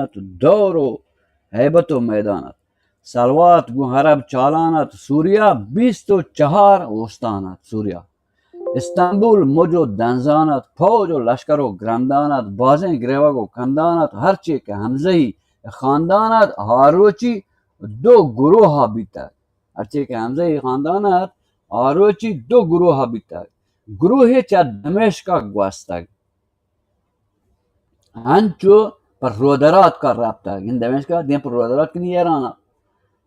ات، دور و ہیبت و میدان ات۔ سلوات گوں عرب چالان ات، سوریا بیست و چہار استان ات۔ سوریا استنبول مج و دنزان ات، پوج و لشکر و گرندان ات، بازیں گریوگ و کندان ات، ہرچی کہ حمزہی خاندان ات، آروچی دو گروہ بیتگ۔ ہرچی کہ حمزہی خاندان ات، آروچی دو گروہ بیتگ۔ گروہے چہ دمشق گوستگ، انچو پر رودرات کا رپتگ، یعنی دمشق دیم پر رودرات کنی ایران۔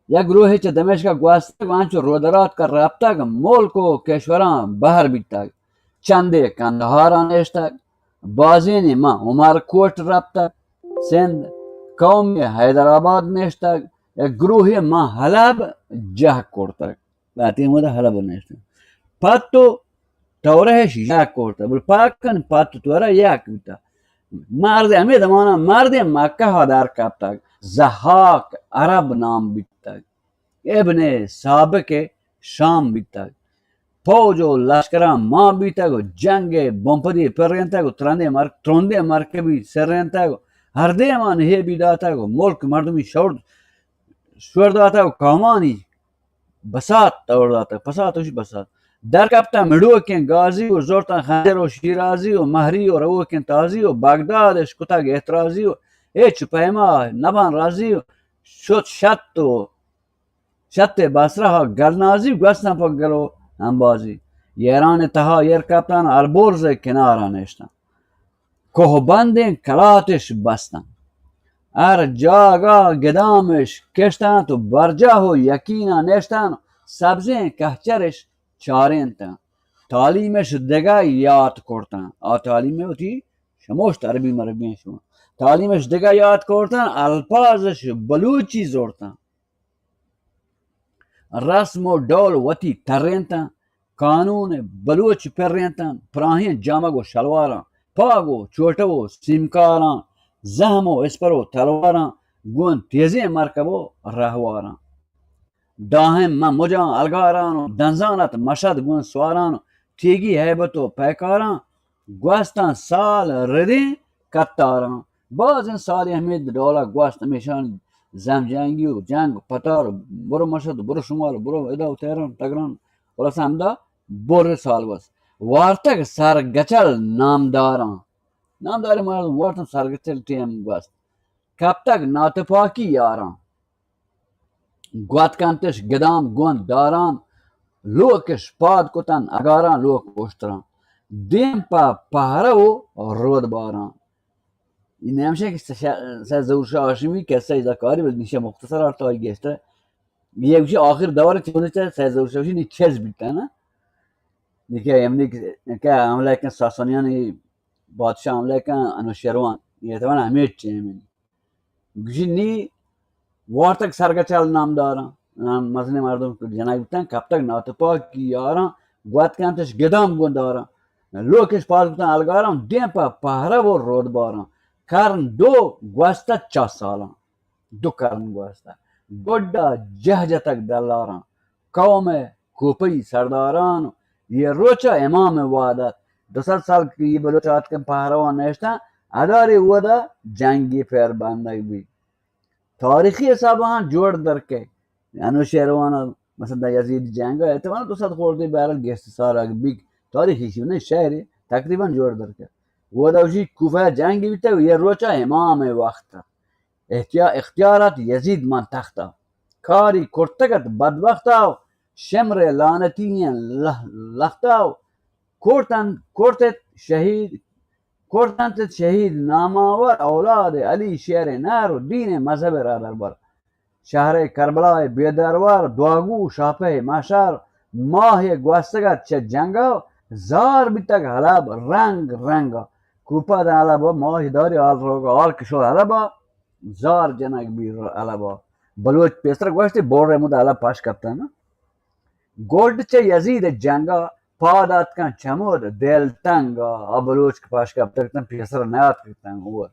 یک گروہے چہ دمشق گوستگ، انچو رودرات کا رپتگ، ملک و کشوراں بہر بیتگ۔ چندے قندہارا نشتگ، بازینے ماں عمر کوٹ رپتگ، سندھ قومی حیدرآباد نشتگ، یک گروہے ماں حلب جہ کرتگ۔ لہتیں ودا حلب نشتگ۔ پت و تورہش یک کرتگ، بل پاکن پت و تورہ یک بوتگ۔ مرد ہمے زمانہ مرد مکہ ء در کپتگ، ضحاک عرب نام بیتگ، ابن سابق شام بیتگ۔ پوج و لشکراں مان بیتگ و جنگ ء بمپدی پرینتگ و ترندیں مر-، ترندیں مرکبی سرینتگ و ہر دیمان ہیبی داتگ و ملک مردمی شور، شور داتگ و قومانی بساط دور داتگ۔ بساط وش بساط۔ در کپتاں مڑوکیں گازی و زرتاں خنجر و شیرازی و مہری و روکیں تازی و بغدادش کتگ اعتراضی و ہچ پیما نبان راضی و شت شت و شت بصرہ گلنازی گوستاں پہ گل و امبازی۔ ایران تہا ایر کپتاں البرز کنارا نشتاں۔ کوہ بندیں کلاتش بستاں۔ ہر جاگہ گدامش کشتاں تو برجاہ و یقینا نشتاں۔ سبزیں کہچرش چارینتاں۔ تعلیمش دگہ یات کرتاں۔ آ تعلیم وتی شموشت عربی مربی شما۔ تعلیمش دگہ یات کرتاں، الفاظش بلوچی زورتاں۔ رسم و ڈول وتی ترینتاں، قانون بلوچ پرینتاں، پراہیں جامگ و شلواراں، پاگ و چوٹو و سیمکاراں، زہم و اسپر و تلواراں، گون تیزیں مرکب و رہواراں۔ داہم من مجاں الگاراں و دنزان ات مشد گون سواراں و تیگی ہیبت و پیکاراں، گوستاں سال ردیں کتاراں۔ بازیں سالے ہمے ڈولا گوست، ہمیشانی زم جنگی و جنگ و پتار و برو مشد و برو شمال و برو ادا و تہران تگران، خلاصہ ہمدا بر سال گوست۔ وارتگ سرگچل نامداراں، نامداریں مردم وارتن سرگچل ٹیم گوست۔ کپتگ ناتپاکی یاراں، گوات کنتش گدام گون داراں، لوکش پاد کتن اگاراں لوک اشتراں، دیم پہ پہرہ و رودباراں۔ این ہمشہ کہ س-، س-، سید ظہور شاہ ہاشمی قصہ اذا کاری بل نیشہ مختصر آرتا آئی گیشتر۔ یہ گوشی آخر دور چہ چہ سید ظہور شاہ ہاشمی چیز بیتا نا۔ یہ کہ ہم نے کہ حملہ کن ساسانیانی بادشاہ حملہ کن انوشیروان۔ یہ تو ہمیں ٹائم گوشی نی وارتگ سرگچل نامداراں، نام مزنیں مردم کہ جنگ بوتن، کپتگ ناتپاکی یاراں، گوات کنتش گدام گون داراں، لوکش پاد بوتن الگاراں، دیم پہ پہرہ و رودباراں، کرن دو گوستہ چہ سالاں، دو کرن گوستہ، گڈا جہ جتگ دلاراں، قوم کوپئی سرداران، یہ روچا امام وعدت، دو سد سال کہ یہ بلوچ آتکن پہروان نشتن، ادارے ودا جنگی پیر بندگ بی۔ تاریخی حساب ہاں جوڑ درکے، انوشیروان مثلا یزید جنگ احتمال دو سد خوردے بہرحال گیشت سال اگ بیگ، تاریخی شو نے شہر تقریبا جوڑ درکے۔ ودا وشی کوفہ جنگ بیتا، یہ روچا امام وقت احتیا-، اختیارات یزید مان تختا۔ کاری کرتگت بدبختا و شمر لعنتی لہ-، لختا و کرتن-، کرتت شہید، کرتنت شہید ناماور اولاد علی شیر نہر و دین مذہب را دربر۔ شہر کربلا بے درور، دعاگو شاپہ محشر، ماہ گوستگت چہ جنگا، زار بیتگ حلب رنگ رنگا۔ کوپہ دن حلب ماہ داری حال روگا، حال کشو حلبا۔ زار جنگ بی البا۔ بلوچ پیسر گوشتی بور رحمود الب پاش کپتن۔ گڈ چہ یزید جنگا پاد آتکن چمود دل تنگا۔ آ بلوچ کہ پاش کپتن پیسر نیاتکتن اور۔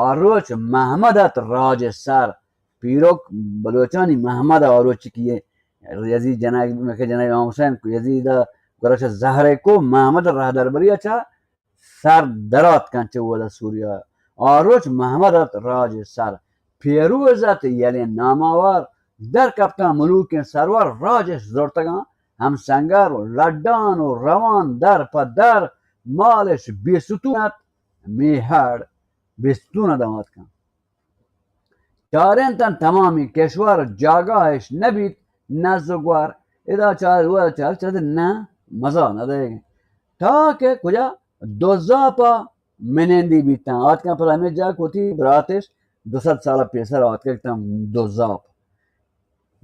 آ روچ محمد ات راج سر۔ پیروک بلوچانی محمد آ روچ کی یزید جنگ، کہ جنگ امام حسین کو یزید گرچ زہرے کو محمد راہ دربری اچھا سر درات کن چہ ودا سوریا۔ آ روچ محمد ات راج سر، پیروز ات یلیں ناماوار، در کپتاں ملوکیں سرور، راجش زرتگاں ہم سنگر و لڈان و روان در پہ در، مالش بے ستون ات، میہڑ بے ستون ء دماتکاں۔ چارینتن تمامی کشور، جاگاہش نبیت نز و گور۔ ادا چار، ادا چار، چار نہ مزا نہ دئیگ۔ تا کہ کجا دوزاپا منندی بیتاں۔ آتکاں پدا ہمے جاہ کہ وتی براتش دو سد سال پیسر آتکگ تاں دوزاپ۔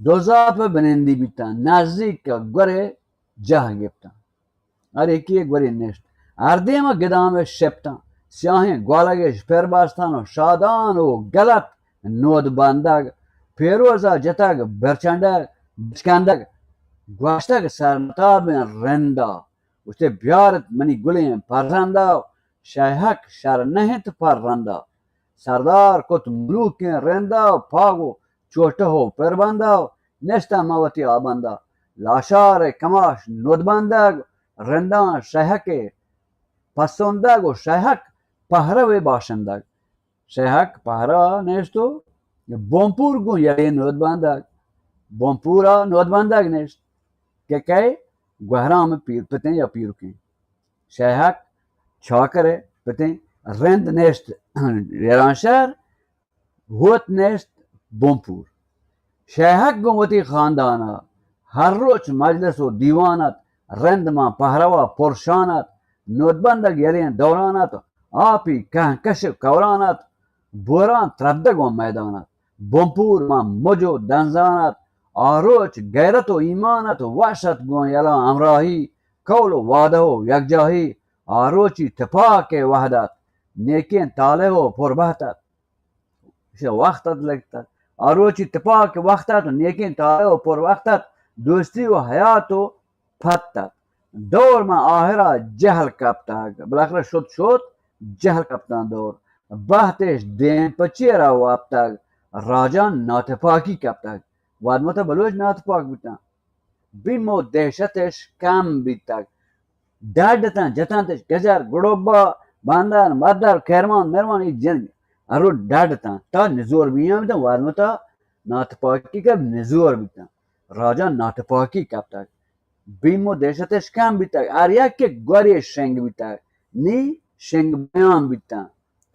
دوزاپ بنندی بیتاں۔ نزدیک گورے جاہ گپتاں۔ ہر یکے گورے نشت۔ ہر دیم ء گدام ء شپتاں۔ سیاہیں گوالگش پر باستان و شادان و گلت نود بندگ۔ پیروزا جتگ برچنڈگ، بچکندگ۔ گوشتگ سرمتابیں رندا۔ گوشتے بیارت منی گلیں پرزندا۔ شیہک شر نہ انت پر رندا۔ سردار کت ملوکیں رندا۔ پاگ و چوٹہ و پربندا۔ نشتاں ما وتی آبندا۔ لاشار ء کماش نودبندگ، رنداں شہک ء پسندگ و شہک پہرو ء باشندگ۔ شہک پہرا نیست و بومپور گوں یلے نودبندگ۔ بومپورا نودبندگ نیست کہ کئے گوہرام پیر پتیں یا پیرکیں۔ شہک چاکر ء پتیں رند نیست ایرانشہر۔ ہوت نیست بنپور۔ شیہک گوں وتی خاندان ء ہر روچ مجلس و دیوان ات، رند ماں پہروا پرشان ات، نودبندگ یلیں دوران ات، آپی کہنکش و کوران ات، بوراں تردگ و میدان ات، بنپور ماں مج و دنزان ات، آ روچ غیرت و ایمان ات، وش ات گوں یلاں ہمراہی، قول و وعدہ و یکجاہی، آ روچی تپاک ء وہد ات، نیکیں طالح و پربہت ات۔ ایشی وقت ات لگتگ۔ آ روچی تپاک وقت ات و نیکیں طالح و پر وقت ات، دوستی و حیات و پت ات۔ دور ماں آہرا جہل کپتگ، بالاخرہ شت شت جہل کپتاں دور۔ بہتش دیم پہ چیرا وپتگ، راجان ناتپاکی کپتگ۔ وادمتا بلوچ ناتپاک بوتاں۔ بیم و دہشتش کم بیتگ۔ ڈڈ اتاں، جتنتش گجر، گڑوبا، بندر، مدر، کرمان، مرمان، اے جن ہر رو ڈڈ اتاں۔ تا نزور بیان بیتاں، وارمتا ناتپاکی کپ نزور بیتاں۔ راجا ناتپاکی کپتگ۔ بیم و دہشتش کم بیتگ۔ ہر یک کہ گورے شنگ بیتگ، نی شنگ بیان بیتاں۔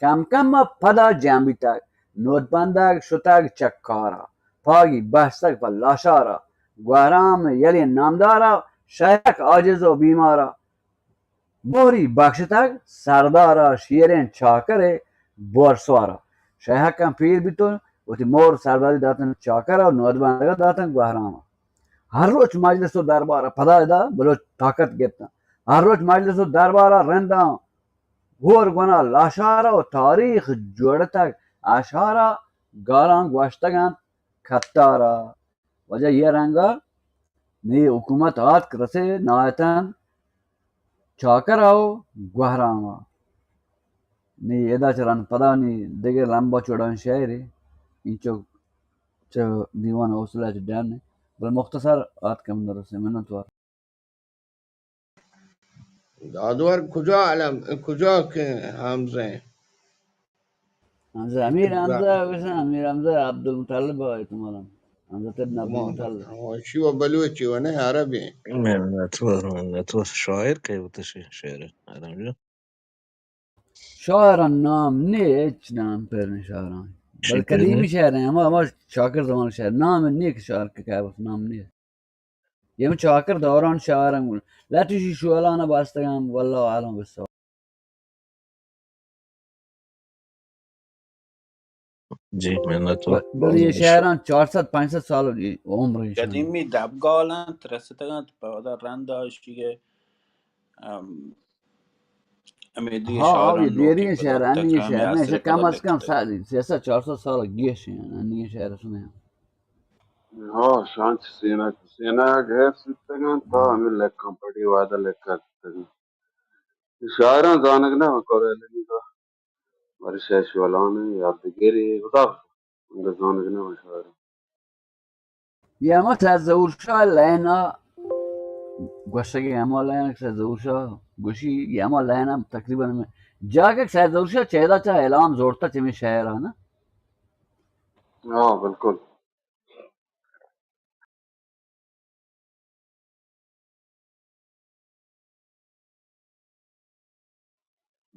کم کم ء پدا جم بیتگ، نودبندگ شتگ چہ کار ء، پاگی بستگ پہ لاشار ء، گوہرام یلیں نامدار ء، شہک عاجز و بیمار ء، مہری بخشتگ سردار ء، شیریں چاکر ء بورسوار ء۔ شہکاں پیر بیت و وتی مہر سرداری داتن چاکر ء، نودبندگ ء داتن گوہرام ء۔ ہر روچ مجلس و دربار ء پدا ادا بلوچ طاقت گپتن۔ ہر روچ مجلس و دربار ء رنداں ہور گونا لاشارا و تاریخ جوڑتگ اشارا، گالاں گوشتگ انت کتارا۔ واجہ یہ رنگا نی حکومت آتک رسے نایتن چاکرا و گوہراما۔ نی ادا چہ رند پدا نی دگہ لمبا چوڑان شعرے، اینچو چہ دیوان حوصلہ چہ ڈن، بل مختصر آتکم درسے، منت وار۔ دادور کجا علم، کجا کہ حمزہ؟ حمزہ، امیر حمزہ، گوشن امیر حمزہ عبدالمطلب ء احتمالاً۔ حمزہ ابن عبدالمطلب۔ ہاں، شی و بلوچی و نہ عربی۔ منتوار، منتوار۔ شاعر کئے بوتہ شی شعر عرب جو؟ شاعران نام نے، ہچ نام پر نے شاعران۔ بل قدیمی شاعر ہیں، ہما، ہما چاکر زمان شاعر۔ نام نے کہ شاعر کے کئے بس نام نے۔ یہ ہم چاکر دوران شاعر ہم لٹشی شولانا باستگان، واللہ عالم بالصواب۔ جی، منت وار۔ بلے یہ شاعران چار سد پنچ سد سال عمر ہیں۔ قدیمی دبگال انت، رستگ انت، پدا رند آشی کہ، ام، ہمے دیگہ ہاں، ہاں، شاعران یہ نوکی دیریں پدا شاعران، یہ تکرار شاعران، یہ عصر کم پدا از کم لکھتگ۔ سا-، سہ سد چار سد سال گیش ہیں، یہ شاعر سنے ہیں۔ ہاں، شانچ سینا، سینا گھر سیتگان تا ہمیں لکھاں پڑی وعدہ لکھا کتگان۔ شاعراں زانگ نہ کورے لگی دا۔ ورشے شولان یادگیری خدا انگا زانگ نہ شاعراں۔ یہ ہما سید ظہور شاہ لینا گوشگ، یہ ہما لینا کہ سید ظہور شاہ گوشی، یہ ہما لینا تقریباً ہمیں جاگہ سید ظہور شاہ چیدا چا اعلان زورتا چمی شہر آنا۔ ہاں، بالکل۔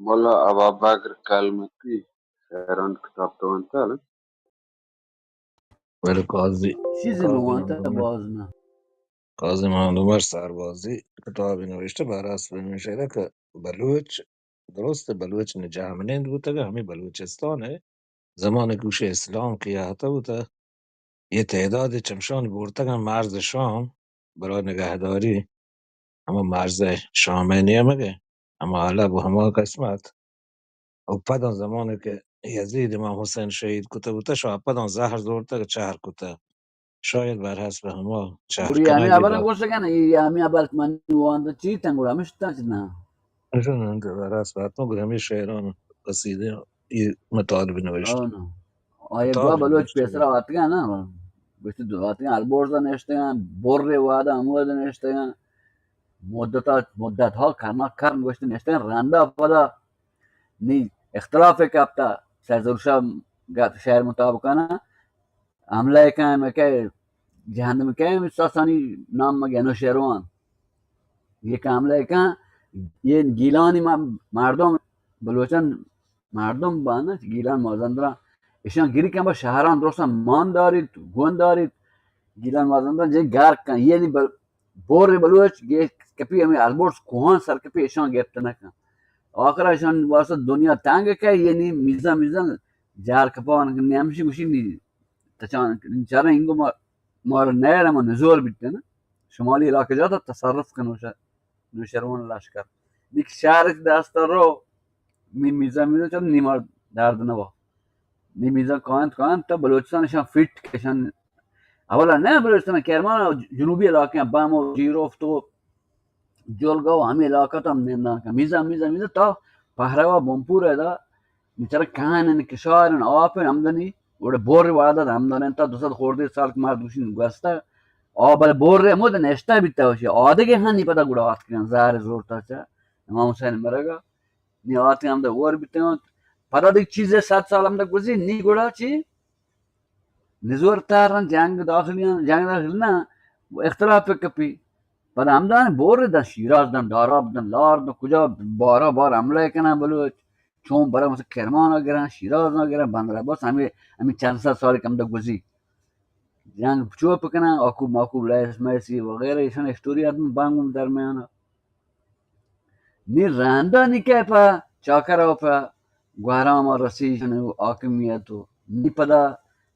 مولا ابابکر کلمتی شاعران کتاب تو انت، بلے قاضی، چیزے قاضی نوانتا محمد عمر، باز نہ۔ قاضی محمد عمر سربازی کتابی نوشتہ، بہر حسب ہمے شعر کہ بلوچ، درست بلوچ نے جہمنند بوتگ، ہمے بلوچستان ہے۔ زمانے کہ گوشے اسلام کہ آتہ بوتہ، یہ تعداد چمشان بورتگاں مرز شام برای نگہداری ہما مرز شام نیمگ، ہما حلب و ہما قسمت۔ و پداں زمانے کہ یزید امام حسین شہید کتہ بوتہ، شاہ پداں زہر زورتہ کہ چہر کتہ۔ شاید بر حسب ہما چہر گڑی کنگ ہمیں ابر دا۔ گوشگا نا، یہ ہمیں ابر من واندا چی تن گڑا ہمشتا چی نا۔ اشان انت بر حسب حتما گڑا ہمیں شعران قصیدے یہ مطالب نوشت۔ آن۔ آیا مطالب گوا بلوچ نوشت۔ پیسرا آتگا نا، گوشت دو آتگا، البرز نشتگا، بر وعدہ امود نشتگا، مدت، مدت ہا کرنا کرن گوشت نشتگا، رندا پدا نی اختلاف کپتا، سید ظہور شاہ گت شعر مطابقانا حملہ کن، مکہ جہنم کن، ساسانی نام مگہ انو شعروان۔ یہ کہ حملہ کن، یہ گیلانی م-، مردم، بلوچان مردم بانا، گیلان مازندران، اشان گری کن با شہران درستان مان داریت، گون داریت، گیلان مازندران جن گار کن، یہ نی بل-، بور بلوچ گیش کپی ہمیں البرز کوہان سر کپی اشان گپت نہ کن۔ آخر اشان واسطہ دنیا تنگ کہ یہ نی میزان میزان جار کپان، نی ہمشی گوشی نی تچان، چارا انگو ما، مارا نیر ما نزور بیتن۔ شمالی علاقہ جاتا تصرف کنو شا، نوشروان لشکر۔ دیکھ شہر دست رو، می میزان میزان چل نیمار درد نوا۔ نی میزان کاینت، کاینت تا بلوچستان شان فٹ کشن۔ اولا نہ بلوچستان، کرمان جنوبی علاقے ہیں، بام و جیروفت و جلگا و ہمیں علاقہ تا ہم نندان کن۔ میزان، میزان، میزان تا پہروا بمپور ہے دا، نی چرا کہن ہیں، کشار ہیں، آپ ہیں، ہمدنی، وڑے بور وعدہ دا ہمدن ہیں، تا دو سد خوردے سال کہ مرد گوشین گوستا، آ بلے بور رے مود نشتہ بیتا ہوشی، آدگے ہنی پدا گڑا آتکن، زہر زورتا چا، امام حسین مرگا، نی آتکن ہمدا ور بیتن، پدا دیکھ چیزے صد سال ہمدا گوزی، نی گڑا چی؟ نزور تارن جنگ داخلی، جنگ داخل نہ، اختلاف کپی۔ پدا ہمدان بور دن، شیراز دن، داراب دن، لار دن، کجا بارا بار حملہ کنن بلوچ، چون برا مثلا کرمان گرن، شیراز گرن، بندر عباس، ہمیں، ہمیں چند صد سال کم دا گوزی۔ جنگ چوپ کنن، آکوب ماکوب، لیس میسی وغیرہ، ایشان اسٹوری آدم بانگون درمیان۔ نی رندا نی کہ پہ چاکر و پہ گوہرام رسی حاکمیت و نی پدا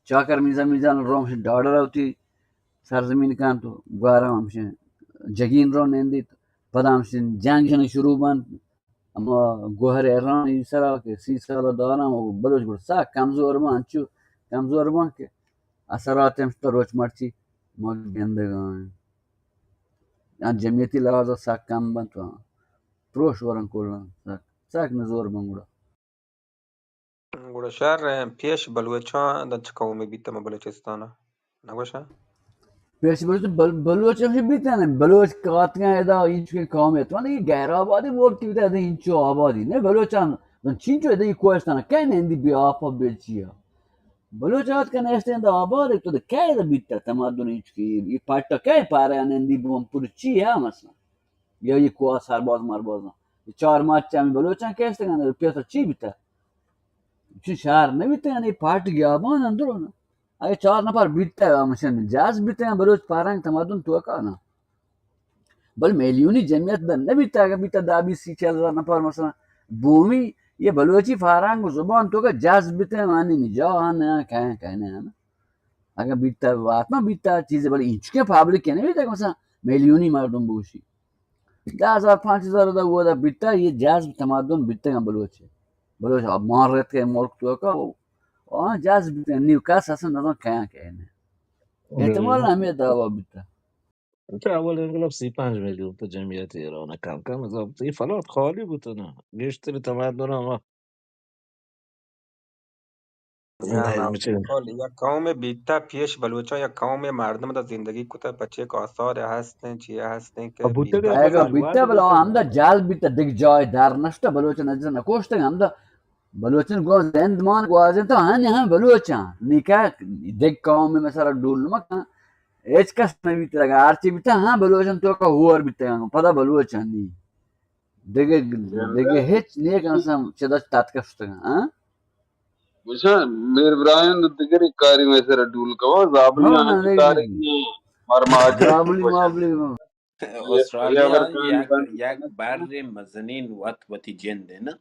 چاکر میزان میزان رومش ڈاڈر وتی سرزمین کن تو گوہرام ہمشن جگین رو نندیت، پدا ہمشن جنگ شن شروع بنت۔ اما گوہر ایران ای سرا کہ سی سال دارم و بلوچ گڑ سا کمزور بان، انچو کمزور بان کہ اثرات ہمشتا روچ مرچی ما گندگا ہیں۔ آ جمعیتی لحاظ سک کم بنت و پروش ورن کلن سک، سک نزور بن گڑا۔ گڑا شر پیش بلوچاں دن چہ قومے بیت ہمے بلوچستان ء؟ نگوشاں؟ پیش بلوچ، بل-، بلوچ ہمشی بیت نہ، بلوچ کاتگاں ادا اینچکیں قومے ات، ولی غیر آبادی ملک بیت ادا اینچو آبادی نہ، بلوچاں دن چینچو ادا ای کوہستان کئے نندی بے آپ بے چیا۔ بلوچ آتکن نشتیں دا آباد، تو دا کئے دا بیتا تمدن اینچ کی، ای پاٹا کئے پارا نندی بوم پور چی ہے مثلا؟ یا ای کوہ سرباز مرباز نا؟ ای چار ماہ چمی بلوچاں کیستگن، پیسا چی بیتا؟ چی شہر نبیتا، یعنی پاٹ گیابان اندرو نا۔ اگہ چار نفر بیتا، ہمشن جاز بیتا، بلوچ پارنگ تمدن توکا نا۔ بل میلیونی جمعیت در نبیتا، اگہ بیتا دہ بیس سی چل ہزار نفر مثلا بومی، یہ بلوچی فارانگ و زبان تو کا جذب بیتے معنی نی جا ہاں نہ کہیں کہیں نہ۔ اگہ بیتا واتما بیتا چیز بل اینچکے پبلک نہ بیتا کہ مثلا میلیونی مردم بوشی۔ دہ ہزار پانچ ہزار دا وہ دا بیتا یہ جذب تمدن بیتے بلوچ۔ بلوچ اب مان رہتے ملک تو کا وہ، ہاں جذب بیتے نیو کس اصلا نہ کہیں کہیں نہ۔ احتمال ہمیں دعویٰ بیتا۔ اچھا، اول انقلاب سی پنج میلیون تو جمعیت ایران کم کم حساب تو یہ فلات خالی بوتا نا، گیشتر تمدن ہما۔ زندہ مچے۔ بالکل، یک قومے بیتا پیش بلوچاں، یک قومے مردم دا زندگی کتا، پچے کہ آثار ہستیں، چی ہستیں کہ اب بوتگ بیتا۔ اگا بیتا بلا ہمدا جال بیتا، دگ جای در نشتا، بلوچ نجس نکوشتگ ہمدا۔ بلوچن گو زند مان گوازن تو ہن ہم بلوچاں، نکا دگ قوم میں سر ڈول مکن، ہیچ کس نہ بیتا، اگا ہرچی بیتا، ہاں بلوچن تو کا ہور بیتا، پدا بلوچاں نی۔ دگہ، دگہ ہچ نیک انسان چہ دست تاتکا شتگاں، ہاں؟ گوشاں میر براہیم دگری کاری میں سر ڈول کوا، زابلی ہاں، آنے دگہ کاری نہیں۔ مار ماجر زابلی مابلی ہاں۔ استرالیا یک، یک بر مزنین وت وتی جند ہے نا۔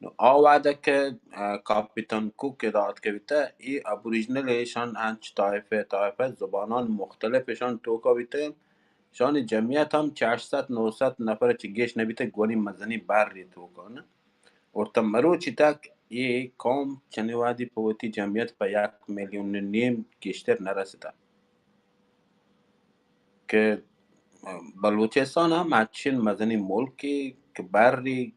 نو آ وعدہ کہ، آ، کاپیتان کوک اد آتکہ بیتہ، اے ابوریجنل ایشان انچ طائفہ، طائفہ زبانان مختلف ایشان توکا بیتہ۔ ایشانی جمعیت ہم چہ ہشت صد نو صد نفر چہ گیش نہ بیتہ، گونی مزنی بری توکا نہ۔ اور تا مروچی تک اے قوم چنی وعدی پہ وتی جمعیت پہ یک میلیون و نیم گیشتر نہ رسیتہ۔ کہ بلوچستان ہم ہنچین مزنیں ملکے کہ بری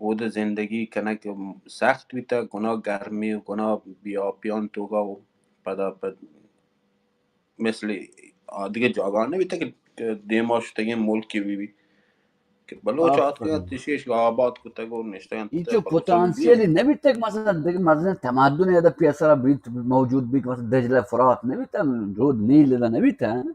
اود زندگی کنگ سخت بیتگ، گناہ گرمی و گناہ بیاپیان توکا و پدا پد مثل آ دگہ جاگہ نہ بیتگ کہ دیما شتگیں ملکے بی بی۔ کہ بلوچ آتکگ آفرین۔ انت، ایشی آباد کتگ و نشتگ انت۔ اینچو پوتانسیل نہ بیتگ، مثلاً دگہ مزن تمدن ادا پیسرا بیت، موجود بیت، مثلاً دجلہ فرات نہ بیتگ، رود نیل ادا نہ بیتگ۔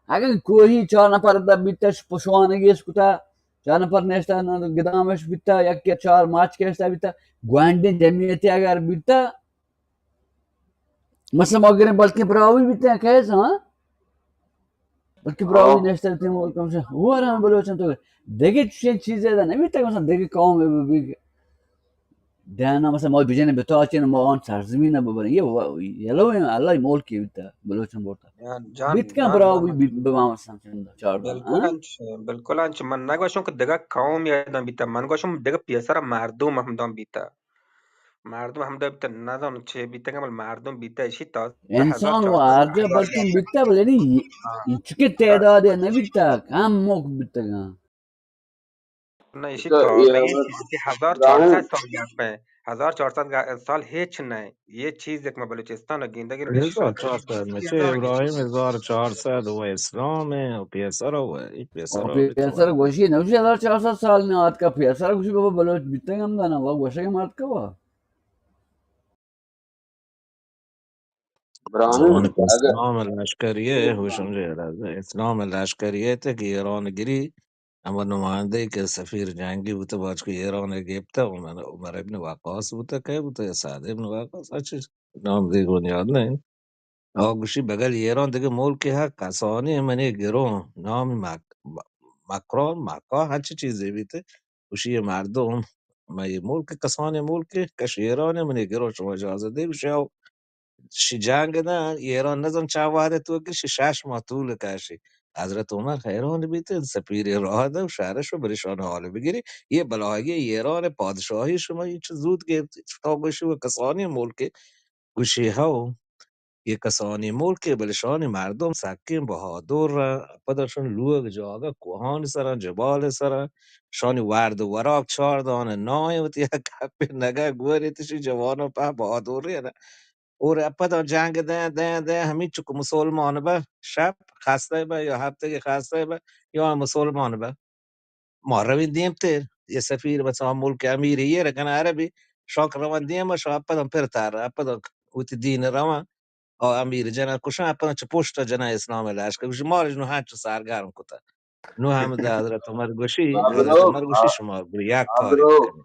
اگاں کوہی چار نفر ادا بیتش پشوانگی اش کتا، چار نفر نشتہ گدامش بیتا، یک یا چار ماچ کشتہ بیتا، گوانڈیں جمعیتی اگر بیتا، مثلاً ما گریں بلکیں براہوئی بیتیں کیس، ہاں؟ بلکیں براہوئی ہاں۔ نشتہ بیتیں ملک ہم سے، ہو رہا بلوچن تو دگہ چیزیں چیزیں دا نہ بیتگ، مثلاً دگہ قوم بی، بی، دینا مثلاً ما بجن بتاچن، ما آن سرزمین ببریں۔ یہ و-، یلو ہیں، اللہ ملک بیتا، بلوچن بورتا۔ جان، جان، بیت کن جان، براہوئی جان۔ بی-، بی ما مثلاً چند چار دا، بالکل ہاں؟ انچ، بالکل انچ۔ من نگوشوں کہ دگہ قوم یاداں بیتا، من گوشوں دگہ پیسر مردم ہم دان بیتا۔ مردم ہمدا بیتہ، نزانوں چے بیتگ، بل مردم بیتہ، اشی تا انسان و ہر جا بلکن بیتہ، بل یعنی ہاں۔ انچکے تعداد نہ بیتہ، کم موک بیتگاں۔ نہ، اشی تو تازگی چیز کہ ہزار چار سد سال گپ ہے، ہزار چار سد گا-، سال ہیچ نہ ہے۔ یہ چیز ایک میں بلوچستان گندگی ہزار چار سد میں چے ابراہیم ہزار چار سد و اسلام ہے، و پیسر و پیسر و پیسر گوشی نوشی ہزار چار سد سال میں آتکا پیسر گوشی بابا بلوچ بیتگ ہم دانا، وہ گوشگ مارت کوا۔ براہیم، زمانِ اگر اسلام لشکریه، ہوشم جی لحظه، اسلام لشکریه تے کہ ایران گری، ہما نمائندہ کہ سفیر جنگی بوتا، باچ کہ ایران گپتا، عمر، عمر ابن وقاص بوتا، کہ بوتا، یا سعد ابن وقاص، اچھا نام دیگون یاد نہیں۔ آ گوشی بگل ایران دگہ ملکے ہا کسانی منی گروں، نام مک-، مکران، مکا، ہنچی چیزے بیتے۔ گوشی یہ مردم، من یہ ملک کسانی ملکے، کش ایران منی گروں، شما اجازت دے؟ گوشی او شی جنگ نہ، ایران نزان چا وعدے تو کہ شی شش ماہ طول کشی۔ حضرت عمر حیران بیتے، سفیر راہ دے، شہرش و بریشان حال بگیری۔ یہ بلاہی ایران پادشاہی شما یہ چه زود گرفتی؟ تو گوشی و کسانی ملکے۔ گوشی ہو، یہ کسانی ملکے، بلے شانی مردم سکیں بہادر ء، پدا شان لوگ جاگہ کوہانی سرا، جبال سرا، شانی ورد و وراک چار دان نائیں وتی یک کپے نگہ گوری تشی جوانوں پہ بہادری ء۔ اور پدا جنگ دیں، دیں، دیں، ہمیں چک مسلمان بہ شپ خستے بہ یا ہفتگی خستے بہ یا مسلمان بہ۔ ما رویں دیم تر، یہ سفیر مثلاً ملک امیر یہ رکن عربی، شوق روان دیم، شو اپدم پر تار، اپدم وتی دین روان، او امیر جنا کشان، اپدم چه پشت جنا اسلام لشکر، گوشی مارش نو ہنچو سرگرم کتا۔ نو ہم دا حضرت عمر گوشی، حضرت عمر گوشی شما گو یک کاری بکنی۔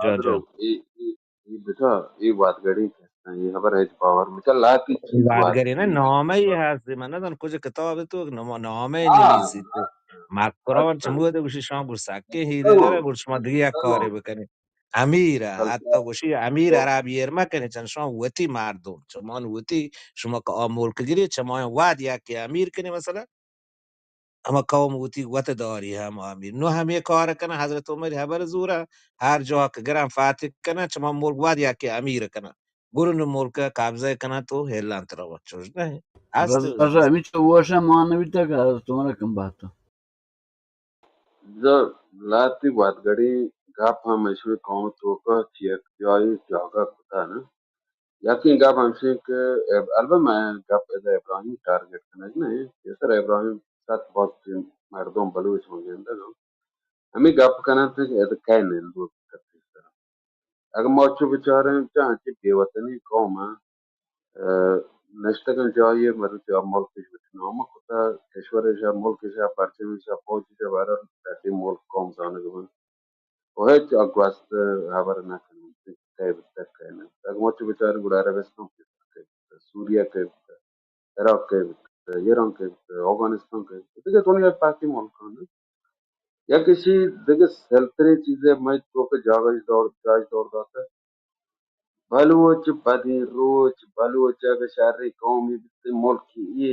جان، جان۔ اے، اے، اے بچا، اے وادگڑی کسان، اے خبر ہچ باور مچا لاتی چیز وادگڑی نہ، نامہ ای ہست، من نزان کجا کتاب تو نام-، نامہ ای نویسی تو۔ مکران چمود گوشی شان گوش سکے ہی دے گوش شما دیگه یک کاری بکنی۔ امیر، حتی گوشی امیر عرب ایر مکنی، چن شما وتی مردم، چمان وتی، شما که آ ملک گری، چمان واد یک امیر کنی مثلاً۔ ہما قوم وتی وت داری ہما امیر۔ نو ہمے کار کنن، حضرت عمر ہبر زورا، ہر جاہ کہ گران فاتح کنن، چما ملک واد یکے امیر کنن۔ گرو نو ملک قبضہ کنن تو ہلان ترا وت چوش نہ۔ است رضا، ہمیں چو وشا مانوی تک حضرت عمر کم بات۔ بزاں لاتی وادگڑی گپ ہم ایشی قوم توکا چی یک جائی جاگہ کتا نا۔ یکیں گپ ہمشیں کہ اب-، البت من گپ ادا ابراہیم ٹارگٹ کنگ نہ ایں، پیسر ابراہیم سک باز مردم بلوچ من گندگ آں۔ ہمے گپ کننت کہ ادا کئے نندوک کپیت۔ اگہ ما چو بچاریں، چہ انچیں بے وطنیں قوم آں، ء، نشتگیں جاہے مروچی آ ملکش وتی نام کتہ، کشورش ء، ملکش ء، پرچمش ء، فوجش ء، بہرحال ٹٹی ملک قوم زانگ بنت۔ و ہچ آ گوست ہبر نہ کننت کہ کئے بوتگ، کئے نہ بوتگ۔ اگہ ما چو بچاریں گڑا عربستان کئے بوتگ، سوریہ کئے بوتگ، عراق کئے بوتگ، ایران کئے بوتگ، اوگانستان کئے بوتگ، دگہ دنیا پاکی ملکاں نہ۔ یک ایشی دگہ سلتریں چیزے مئے توک ء جاگہ اش دور، جاش دور داتہ۔ بلوچ بدیں روچ، بلوچ اگہ شریں قومی بیتیں ملکی اے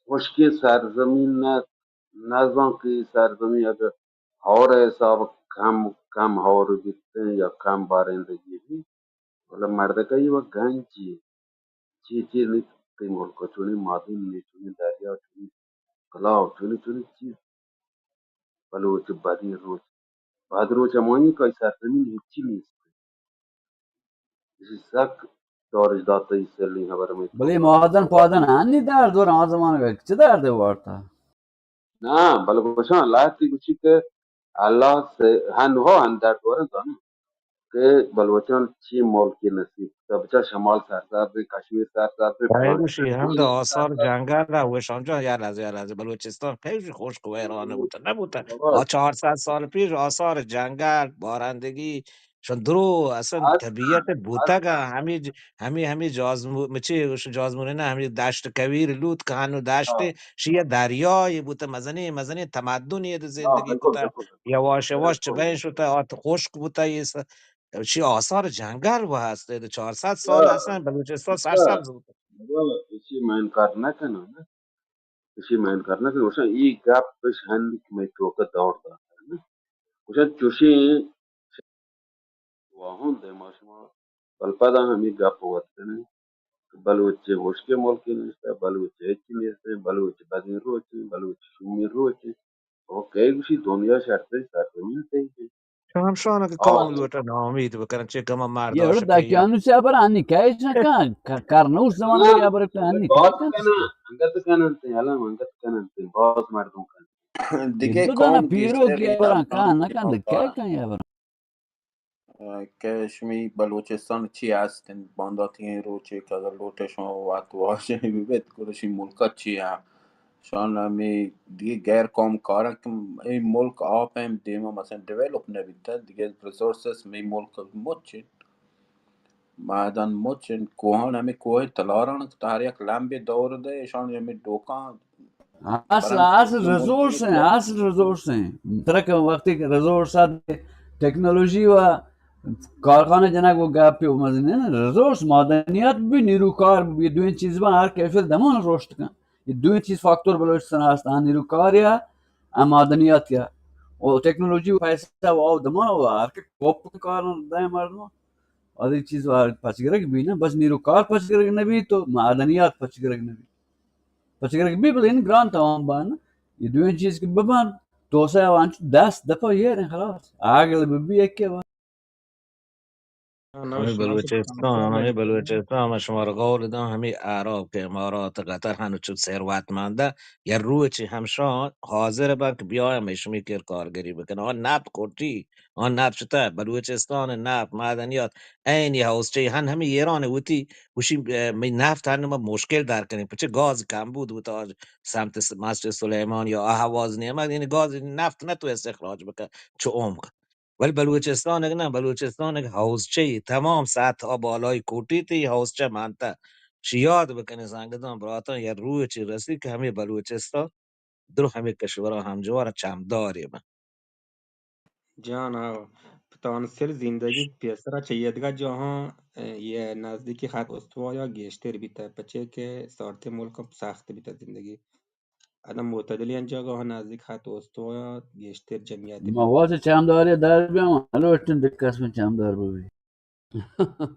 خشکیں سرزمین نہ، نزان کہ اے سرزمین اگہ ہور ء حساب کم، کم ہور بیتیں یا کم بارندگی بیت، بلے مردکہ ای و گنجی چی چی نیست تئی ملک ء، چونیں مادن نی، چونیں دریا، چونیں کلاو، چونیں چونیں چیز۔ بلوچ بدیں روچ، بد روچ ہمائی کہ آئی سرزمین ہچی نیست۔ ایشی سک دارش داتہ ای سلیں خبر میں بلے مادن پادن ہنی در دور آ زمانگ چہ درد وارتا؟ نہ، بلے گوشاں، اللہ تی گوشی کہ اللہ سے ہن ہو ہن در دور زانو کہ بلوچان چی ملکی نصیب کتہ، بچار شمال سرسبز، کشمیر سرسبز، کئے گوشی ہم دو آثار جنگل ء وشان جان، یا لحظہ، یا لحظہ، بلوچستان کئے گوشی خشک ویران بوتہ، نہ بوتہ؟ آ چار صد سال پیش آثار جنگل، بارندگی، شان درو اصلا طبیعت بوتگ ء، ہمے ج-، ہمے، ہمے جازمو-، مچے گوش جازمون نہ، ہمے دشت کویر لوت کہ ہنو دشت، شی ء دریائے بوتہ، مزنیں، مزنیں تمدنے ء زندگی کتہ، یواش یواش چہ بین شتہ، آ خشک بوتہ، یہ س-، چی آثار جنگل و ہست، اے چار صد سال اصلا بلوچستان سرسبز بوتہ۔ بابا، ایشی من انکار نہ کناں، نہ۔ ایشی من انکار نہ کناں، گوشاں ای گپ اش ہنی کہ مئے توکا دور داتہ، نہ۔ گوشاں چوشیں واہند ء ما شما بلپدا ہمے گپ ء وت کنیں کہ بلوچ ء ہشکیں ملکے نیست، بلوچ ء ہچی نیست، بلوچ بدیں روچے، بلوچ شومیں روچے۔ او کئے گوشی دنیا شرتریں سرزمین تئی؟ شمشان کہ قوم لوٹا ناامید بکنن، چہ گما مرد یہ عاشق دقیانوس ابر آنی کئے چکا کر نوس زمانہ ابر آنی باز کنا انگت کنن تے، حالا انگت کنن تے، باز مردم کنن۔ دگہ قوم پیرو کی ابر کان نہ کن، کئے کن ابر؟ کہ شمی بلوچستان چی ہست انت؟ بانداتیگیں روچے کہ اگر لوٹے شما وت واجہ ببیت، گڑا شی ملکا چی ہست؟ شان ہمے دگہ غیر قوم کارن کہ اے ملک آپ ہم دیما مثلاً ڈیولپ نہ بیتہ، دگہ ریسورسز مئے ملک مچ انت، معدن مچ انت، کوہان ہمے کوہ تلاران کہ ہر یک لمبے دور دے، اشان ہمے ڈوکاں اصل، اصل ریسورس ہیں، اصل ریسورس ہیں۔ ترا کہ وقتی کہ ریسورس آت، ٹیکنالوجی و کارخانہ جنگ و گپی و مزنین ریسورس، معدنیات بھی، نیروکار بھی، دوئیں چیز با ہر کیفیت دمان رشد کن۔ یہ دوئیں چیز فاکتور بلوچستان ہست، آ نیروکار یا آ معدنیات یا و ٹیکنالوجی و پیسہ و آو دمان و ہر کہ کوپ کار دائیں مردم۔ آدگہ چیز وارد پچ گرگ بی نہ، بس نیروکار پچ گرگ نہ بی تو معدنیات پچ گرگ نہ بی۔ پچ گرگ بی بلے این گران تمام بان۔ یہ دوئیں چیز کہ ببان، توسہ وانچ دست دپا یہ رہے خلاص۔ آگل بی بی ایک کے بان۔ ہمے بلوچستان، ہمے بلوچستان، من شمارا قول داں، ہمے عرب کہ امارات، قطر ہنو چو ثروتمندہ، یا روچے ہمشان حاضر بن کہ بیاین مئے شمے کر کارگری بکن۔ آ نپ کٹی، آ نپ شتہ، بلوچستان نپ، معدنیات، عینی حوزچہ ہن ہمے ایران وتی گوشی، اه، مئے نفت ہن ما مشکل در کنیں، پچہ گاز کم بود بوتا سمت س-، مسجد سلیمان یا اہواز نیمگ، یعنی گاز نفت نہ تو استخراج بکن چو عمق۔ ولی بلوچستان اگہ نہ، بلوچستان اگہ حوزچہ ای تمام سطح آ بالای کوٹی تی حوزچہ مانتا۔ شی یاد بکنی سنگتان براتان، یا روچی رسی کہ ہمے بلوچستان درو ہمے کشورا ہمجوار چمداری بن۔ جان ہاو، پہ تانسل زندگی پیسرا چہ ایدگہ جاہاں، اے، یہ نزدیکی خط استوایا گیشتر بیتا، پچے کہ سارتیں ملک سخت بیتا زندگی۔ ادا معتدلیں جاگہاں نزدیک خط استوایا گیشتر جمعیت ما بیتا۔ واجہ چمداری در بیام، ہلو اٹن دکس من چمدار ببی۔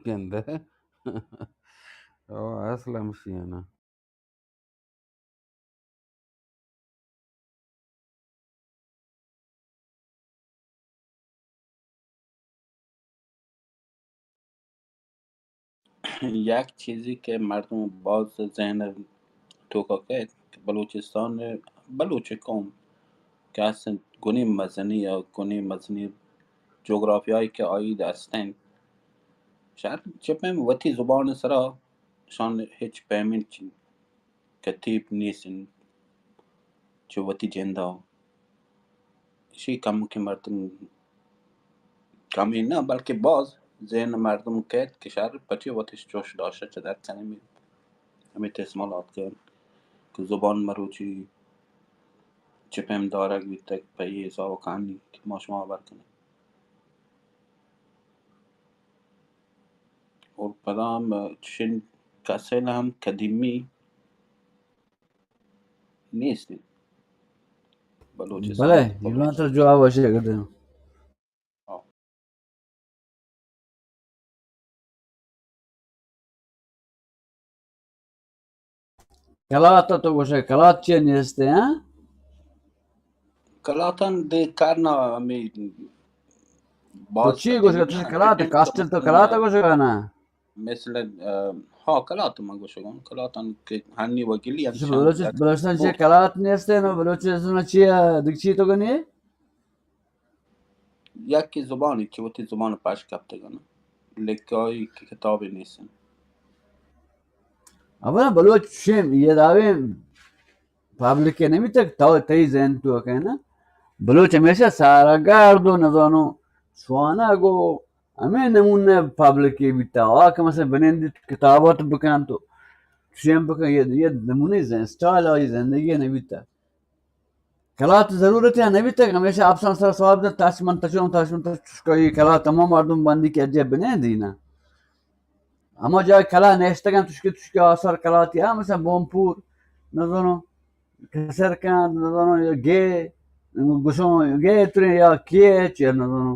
گندہ۔ او، اصل ہمشی ہے نا۔ یک چیزی کہ مردم باز ذہن توکا کئیت کہ بلوچستان، بلوچ قوم کہ اصلاً گونی مزنی یا گونی مزنی جغرافیائی کہ آئی دست انت، شر چہ پیم وتی زبان سرا شان ہچ پیمیں چی-، کتیب نیست انت چہ وتی جندا۔ اشی کمکیں مردم، کمیں نہ بلکہ باز ذہن مردم کئیت کہ شر پچی وتش چوش داشتہ چہ در کنیں۔ ہمے تسمال آتکگ کہ زبان مروچی چہ پیم دارگ بیتگ، پہ اے حساب کہانی کہ ما شما ہبر کنیں۔ اور پدا ہم چشیں کسے ہم قدیمی نیست انت۔ بلوچستان بلے، تو ایران تر جواب وشے گدے۔ ہاں۔ کلات تو گوشے، کلات چے نیستے، ہاں؟ کلاتان دے کرنا ہمیں تو باز چی گوشے؟ تو کلات، کاسٹل تو کلات گوشے نا؟ مثل، اه، ہاں، کلات من گوشگوں، کلاتان کہ ہنی وگلی انت بلوچ-، بلوچستان چے کلات نیستے نا؟ بلوچستان چے، اه، دگ چی تو گنے؟ یکے زبانی کہ وتی زبان پش کپتگ انت، لکھائی کہ کتابے نیست انت۔ اولا بلوچ شیم یہ دعوے پبلک نمیتگ، تو تئی ذہن تو کہ نا، بلوچ ہمیشہ سارا گرد و نزانو سوانا گو ہمیں نمونہ پبلک بیتا، آ کہ مثلاً بنندی کتابات بکن تو شیم بکن، یہ، یہ نمونہ زن-، اسٹائل آئی زندگی نمیتا۔ کلات ضرورت ہے نبی تک، ہمیشہ اپسان سر ثواب دے، تاش من تچون، تاش من تچ-، چشکا یہ کلات تمام مردم بندی کہ اجے بنے دینا۔ اما جای کلا نشتگن، تشکی، تشکی آثار کلاتی ہم مثلاً بومپور، نزانو، کسر کند، نزانو، یا گے، گوشون، گے ترین یا کیچ، یا نزانو۔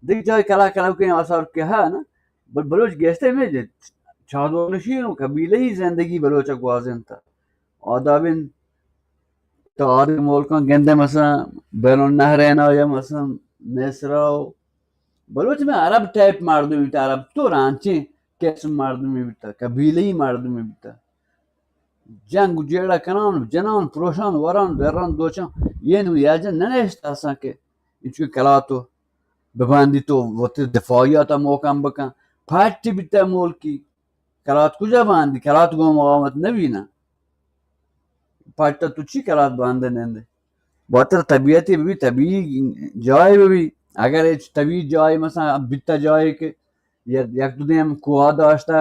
دیکھ جای کلا کلا کے آثار کے ہے نا، بل بلوچ گیشتے میں جے، چادو نشین و قبیلہ ہی زندگی بلوچ گوازن تا۔ آدابین تو آدگہ ملکاں گندے مثلاً بین النہرین آیا مثلاً مصر و بلوچ میں عرب ٹائپ مردم بیتا، عرب تو رانچیں قسم مردم بیتا، قبیلہی مردم بیتا۔ جنگ و جیڑہ کنان، جنان، پروشان، وران، دران، دوچان، یہ نو یا جن ننشت آسان کہ انچو کلاتو ببندی تو وتی دفاعیات محکم بکن، پارٹی بیتا ملکی۔ کلات کجا باندی؟ کلات گوں مقاومت نبی نا۔ پٹ تو چی کلات باندے نندے؟ بہتر طبیعتی ببی، طبیعی جائے ببی۔ اگر ہچ طبیعی جائے مثلاً بیتا جائے کہ یک، یک دو دیم کوہ داشتا،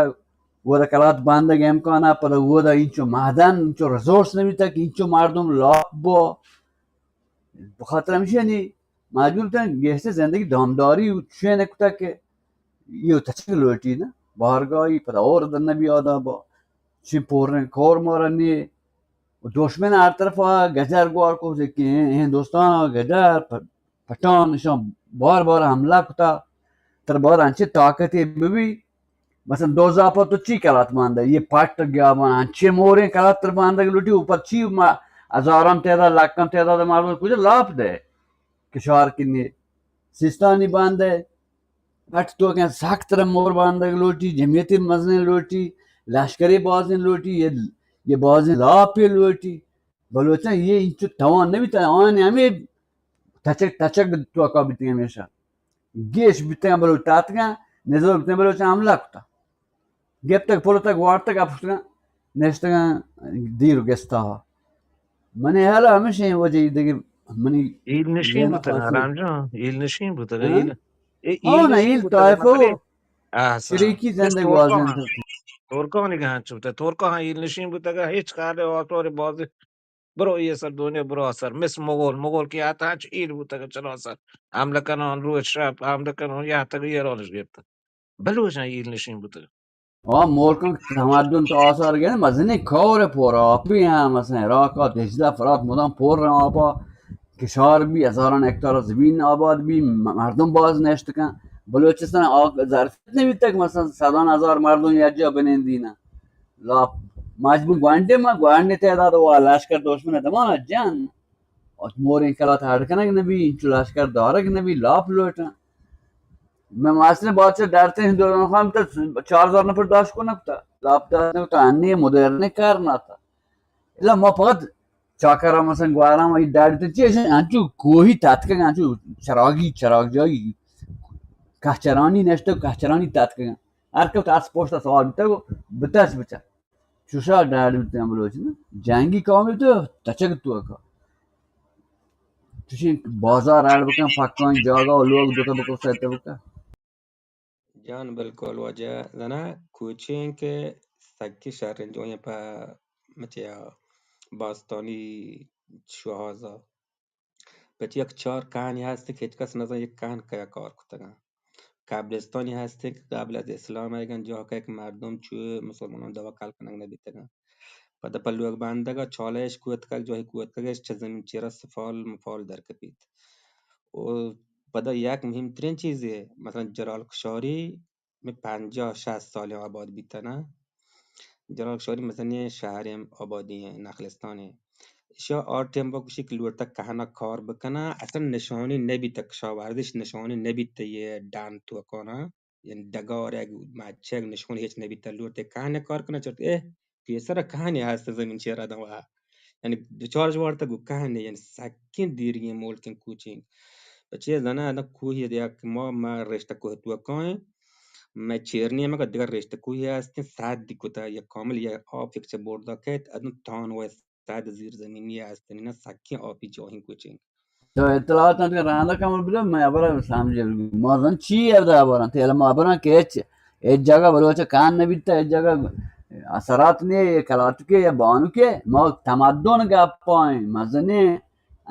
وہ دا کلات باندگ امکان ہے، پدا وہ دا انچو معدن، انچو ریسورس نبی تک، انچو مردم لاپ بو۔ بخاطر ہمشی یعنی مجبور تن گیشتر زندگی دامداری و چین کتا کہ یہ تچک لوٹی نا، بارگاہی پدا اور در نبی آدابا، چین پورن کور مارا نیے، و دشمن ہر طرفا گجر گوار کو کہ ہندوستان گجر پ-، پٹان اشان بار بار حملہ کتا، تر بار انچے طاقتے ببی، مثلاً دو زاپا تو چی کلات باندے؟ یہ پٹ گیابان انچے موریں کلات تر باندگ لوٹی، اوپر چی ما ہزاران تعداد، لکھان تعداد مردم کجا لاپ دے؟ کشار کنی، سیستانی باندے، پٹ تو کہ سخت تر مور باندگ لوٹی، جمعیتی مزنیں لوٹی، لشکری بازیں لوٹی، یہ، یہ بازیں لاپی لوٹی۔ بلوچاں یہ انچو توان نبیتا، آن ہمیں تچک، تچک توکا بیتی ہمیشہ۔ گیش بیتگاں بلوچ تاتکاں، نزور بیتگاں بلوچاں حملہ کتا۔ گپتگ، پلتگ، وارتگ، اپشتگاں، نشتگاں دیر و گستا۔ منی حال ہمیشہ وجہ دگہ منی ہیل نشین بوتگ، حرام جان، ہیل نشین بوتگ، ہاں؟ ہیل، اے ہاں، ہیل نا، نشین ہیل بوتگ، طائفہ مطلب، احسن۔ شریکی زندگ تورکا واجن ہاں، تورکانی گہان چوتا، تورکا ہاں ہیل نشین بوتگ، ہچ کار آسور بازی برو یہ سر دنیا برو سر، مس مغول، مغول کہ آتا ہنچ ایل بوتگ چلو سر، حملہ کنان روچ شپ، حملہ کنان یا تک ایرانش گرتگ۔ بلوچاں ایل نشین بوتگ۔ آ ملکاں تمدن تو آثار گئے مزنی کور پور آپی ہیں، مثلاً عراق، دجلہ، فرات مدام پر آپا کشار بی، ہزاران ہکتار زمین آباد بی، م-، مردم باز نشت کن۔ بلوچستان آ ظرفیت نبیتگ، مثلاً صدان ہزار مردم یک جا بنندینا۔ لاپ مجبور گوانڈے ما گوانڈے تعداد و لشکر دشمن دمان جن۔ ات موریں کلات ہڈ کنگ نبی، انچو لشکر دارگ نبی، لاپ لوٹن۔ من ماسٹر بادشاہ ڈرتے ہیں دوران خان تو چار ہزار نفر داشت کو نکتا، لاپ داشت نکتا، انی مدرن کار نہ تھا. الا ما فقط چاکر ہم مثلاً گوارا ما ای ڈاڑی تے چیز انچو کوہی تاتکگ، انچو چراگی، چراگ جائی کہچرانی نشتہ، کہچرانی تاتکگ. ہر کس اس پشت سوار بیتگ و بتچ بچا. چوشا ڈاڑی بیتگ بلوچ نا. جنگی قومی تو تچگ تو کا. چوشیں بازار اڑ بکن، پکان جاگہ و لوگ دوتا بکن، سیت بکن. جان بالکل واجہ زنا کوچیں کہ سکی شریں جوئیں پہ مچیا باستانی شوہازا. پچی یک چار کہانی ہست کہ ہچ کس نزان یک کہن کیا کار کتگاں. قبرستانی ہست کہ قبل از اسلام ایگن جاہ کہ یک مردم چو مسلمانان دوا کل کنگ نہ بیتگاں. پدا پہ لوگ بندگ ء چالش کوتکگ، جاہی کوتکگش چہ زمین چیرا سفال مفال در کپیت. و پدا یک مہمترین چیزے، مثلاً جلال کشاری میں پنجاہ شست سال آباد بیتنا. جلال کشاری مزنی شہر آبادی ہیں، نخلستان ہیں. ایشا آ ٹیم با گوشی کہ لوٹتا کہنا کار بکنا، اصلاً نشانی نبیتا، کشاورزش نشانی نبیتا یہ ڈان تو کانا. یعنی ڈگارگ، مچگ، نشون ہچ نبیت. لوٹے کہنے کار کنه چرت، اے پیسر کہنے ہست زمین چیرا دوا. یعنی دچار جوارتا گو کہنے، یعنی سکین دیرگین ملکین کوچینگ. بچے زنا ادا کوہی دیا کہ ما، ما رشتہ کوہ تو کائیں. میں چیرنی مگا دیگر رشتہ کوہی ہستیں، سد دی کتا یا کامل یا آپ یک چہ بردا کیت، ادن تان و سد زیر زمینی ہستیں، نا سکین آپی جاہیں کوچینگ. تو اطلاعات انت کہ راندا کمر بدے، میں ابرا سمجھ. ما زن چی ادا ابران، تے علم ابران کہ ہچ، ہچ جگہ بلوچ کان نہ بیتا، ہچ جگہ اثرات نے، یہ کلاتکے یا بانوکے، ما تمدن گپائیں، مزنیں،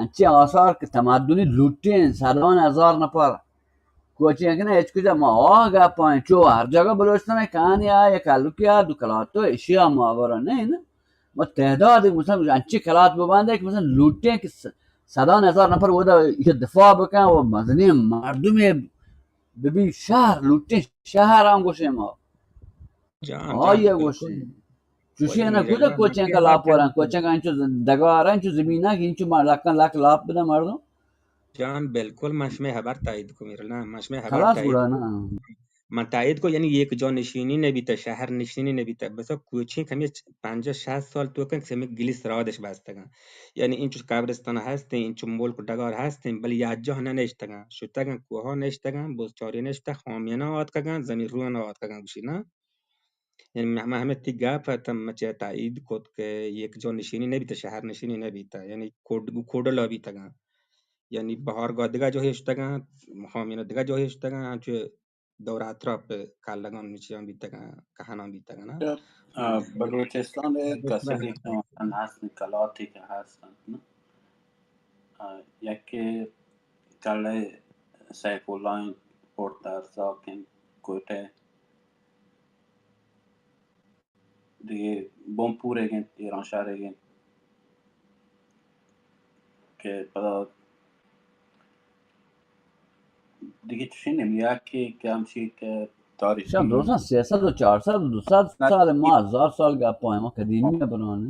انچیں آثار کہ تمدنی لوٹیں، صدان ہزار نفر. کوچی کنه، ہچ کجا ما آ گپائیں، چو ہر جگہ بلوچستان کانی آ، یک کلوکی آ، دو کلاتو، اشیا ما ابران نہیں نا. ما تعداد مثلاً انچی کلات ببندے کہ مثلاً لوٹیں کہ س-، صدان ہزار نفر ودا یہ دفاع بکن و مزنی مردم ببی شہر لوٹیں، شہر ہم گوشیں ما. جان، آ جان، یہ بالکل. گوشیں. چوشی ولی نا کجا میرا کوچیں کا لاپ ورن، کوچیں کا انچو ڈگار انچو زمین ہے کہ انچو ما لکن لک لاپ بدا مردم. جان، بالکل، من شمئے ہبر تائید کو میرل، نہ، من شمئے ہبر خلاص تائید گڑا کو. نا. من تائید کو، یعنی یک جا نشینی نبیتا، شہر نشینی نبیتا، بس کوچیں کمی پنجاہ شصت سال تو کن سمی گلیس رادش بستگاں. یعنی انچو قبرستان ہستیں، انچو ملک ڈگار ہستیں، بلے یا جا نہ نشتگاں، شتگاں، کوہا نشتگاں، بوز چاری نشتہ، خامینا آتکگاں، زمین رونا آتکگاں، گوشی نا. یعنی مہ-، مہ-، ہمے تی گپ ء تم مچے تائید کت کہ یک جا نشینی نہ بیتہ، شہر نشینی نہ بیتہ، یعنی کوڈ-، گوں کوڈلا بیتگاں. یعنی بہارگاہ دگہ جاہے شتگاں، ہامینا دگہ جاہے شتگاں، ہنچو دور اطراف کلگان نچیان بیتگاں، کہنان بیتگاں نا. آ، بلوچستان ء کسے کہ مثلاً ہست، کلاتے کہ ہست انت نا، آ، یکے کلہ سیف اللہ انت، پورت ارزاق انت، کوئٹہ، دگہ بمپورے انت، ایرانشہرے انت کہ پدا دگہ چشیں نیمگے کہ ہمشی کہ تاریخی شان درستاں سیصد و چارصد و دوصد سال، ما ہزار سال گپائیں، ما قدیمی بنان.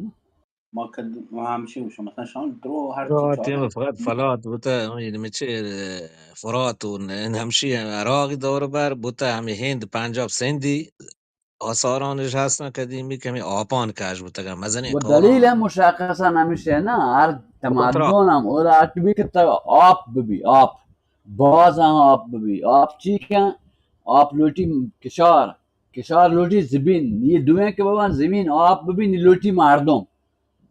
ما کد-، ما ہمشی گوشم، مثلاً شان درو ہر چی چارت. فقط فلات بوتہ، یعنی مچے، فرات و ن-، ہمشی عراقی دور بر بوتہ، ہمیں ہند، پنجاب، سندھی آثارانش ہستن قدیمی کہ ہمیں آپان کش بوتگن، مزنیں و کاران. دلیل ہم مشخصاً ہمیش ہے نا، ہر تمدن ہم اودا اٹ بی کہ تا آپ ببی، آپ، باز ہم آپ ببی، آپ چی کن؟ آپ لوٹی کشار، کشار لوٹی زمین، یہ دوئیں کہ ببن زمین آپ ببی، نی لوٹی مردم.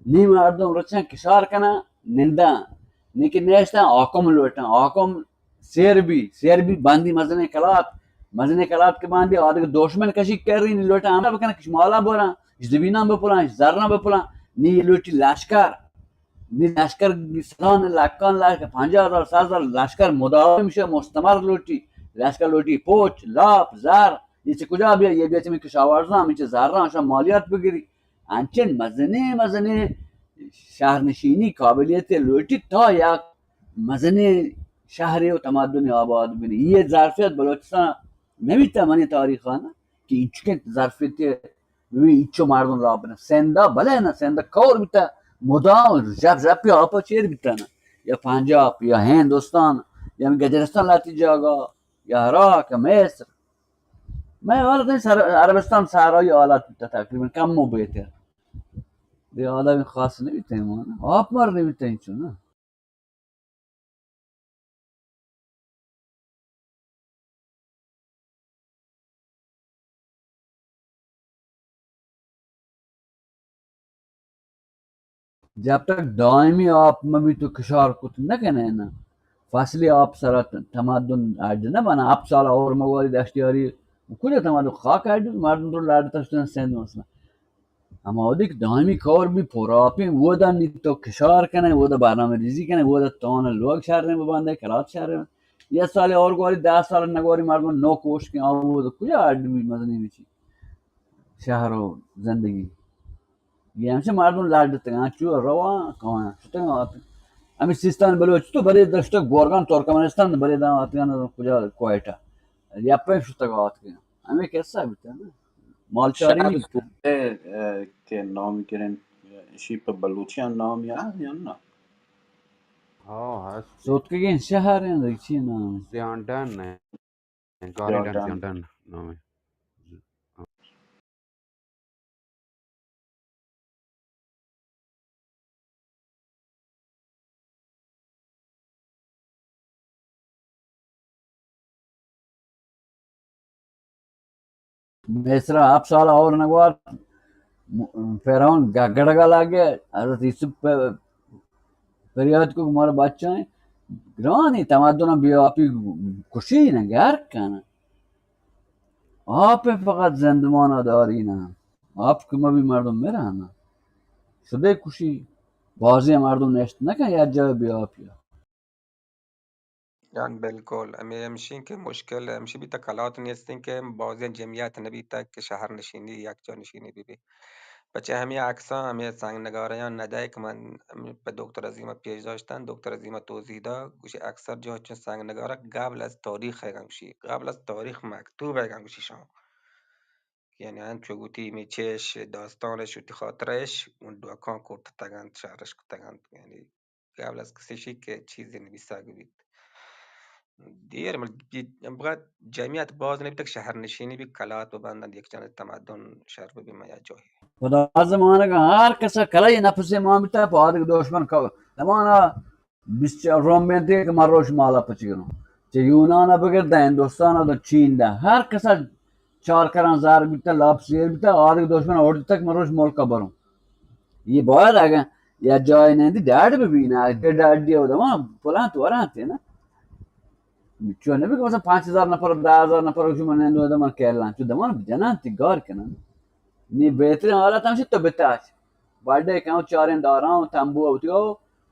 نی مردم رچن کشار کنن، نندن، نی کہ نیشتن حاکم لوٹن، حاکم سیر بی، سیر بی باندی مزنیں کلات، مزنیں کلات کہ باندی آدگہ دشمن کشی کرین لوٹن حملہ بکنن، کش مالا برن، کش زمینان بپلن، کش زران بپلن، نی لوٹی لشکر، نی لشکر صدان لکان لشکر، پنجاہ ہزار، صد ہزار لشکر مداوم شو مستمر لوٹی، لشکر لوٹی پوچ، لاپ، زر، یہ چہ کجا بیا؟ یہ بیا چہ من کشاورزاں، من چہ زراں، شما مالیات بگری. انچن مزنیں مزنیں شہرنشینی قابلیت لوٹی تا یک مزنیں شہرے و تمدن آباد بنی. یہ ظرفیت بلوچستان نمیتا منی تاریخانا کہ انچکیں ظرفیت بی انچو مردم لا بنا. سندا بلے نا، سندا کور بیتا، مدام جپ جپی آپا چیر بیتا نا، یا پنجاب یا ہندوستان یا گجرستان لاتی جاگا. یا عراق، مصر. مئے حالت سر، عربستان صحرائی حالت بیتا تقریباً کم و بہتر. دی حالا خاص نبیتا ایمان. آپ مر نبیتا انچو نا. جب تک دائمی آپ مبی تو کشار کت نہ کنے نا. فصلی آپ سرا ت-، تمدن اڈ نہ بنا. آپ سال اور مگواری دشتیاری کجا تمدن خاک اڈ، مردم رو لڑ تشتن سند مثلاً. ہما وہدی کہ دائمی کار بی پر آپیں، اودا نی تو کشار کنے، اودا برنامہ ریزی کنے، اودا تان لوگ شر ببندے، کلات شر. یہ سال اور گواری، دہ سال نگواری، مردم نو کوش کن، آ اودا کجا اڈ بی مزنی بچی شہر و زندگی. یہ ہمشہ مردم لڈ تگاں، چو رواں کاں شتگاں آتگاں. ہمیں سیستان بلوچ تو بلے دشتگ گورگان ترکمنستان بلے داں آتگاں کجا کوئٹہ. یا پہ شتگ آتگاں. ہمیں قصہ بیتا نا. مالچاری شہر نہیں بیتا. کوئٹہ، اه، کہ نام گرن، اشی پہ بلوچیان نام یا، یا نا؟ ہاں، ہست. سوتکگیں شہر ہیں، چی نام؟ سیانڈن ہے. گارڈن سیانڈن. سیانڈن نام ہے. مصر آپ سال اور نگوار، فرعون گڑگا لگے، حضرت یوسف پہ پریات کو مارا بچہ ہیں، گرانی تمدن بیا آپی کشی نہ گرک کن. آپ فقط زندمان داری نہ. آپ کہ مبی مردم مرن. شدے کشی. بازیں مردم نشت نہ کن یک جاہ بیا آپیا. یعنی بالکل. ہمے ہمشی کہ مشکل ہمشی بیتگ، کلات نیستیں کہ بازیں جمعیت نہ بیتگ کہ شہر نشینی، یکجا نشینی بہ بی. پچے ہمے عکساں، ہمے سنگ نگاریاں ندئے کہ من پہ دکتر عظیم پیش داشتن، دکتر عظیم توضیح دا، گوشی اکثر جو چون سنگ نگارہ قبل از تاریخ ہے گوشی، قبل از تاریخ مکتوب ہے گوشی شان. یعنی انچو گوتی می چش داستانش وتی خاطرش اون ڈوکان کرتتگنت، شرش کتگنت. یعنی قبل از کسی شی کہ چیزی نبیسگ بیت. دیر مل-، بغت جمعیت باز نبیتگ، شہر نشینی بی، کلات ببندند، یک جان تمدن شر ببی میا جاہی. خدا زمانگ ہر کسا کلئی نفس ما بیتا، پادگ دشمن کو زمانہ بیست چار روم بینت کہ من روش مالا پچ گروں. چہ یونان ء بگر داں ہندوستان ء داں چین داں ہر کس ء چار کراں زر بیتہ، لاپ سیر بیتہ، آدگہ دشمن ء اوڑ دیتہ کہ من روش ملک ء بروں. یہ باید اگاں یا جای نندی ڈاڈ بہ بینا، ڈاڈی او دما پلان تو ورانتے نا. چون نبی کہ مثلا پانچ ہزار نفر، دہ ہزار نفر شما نندو دما کیلان، چو دمان جنان تی گار کنن. نی بہترین حالت ہمشی تو بتاچ. بڈے کن چاریں داراں تمبو اوتیو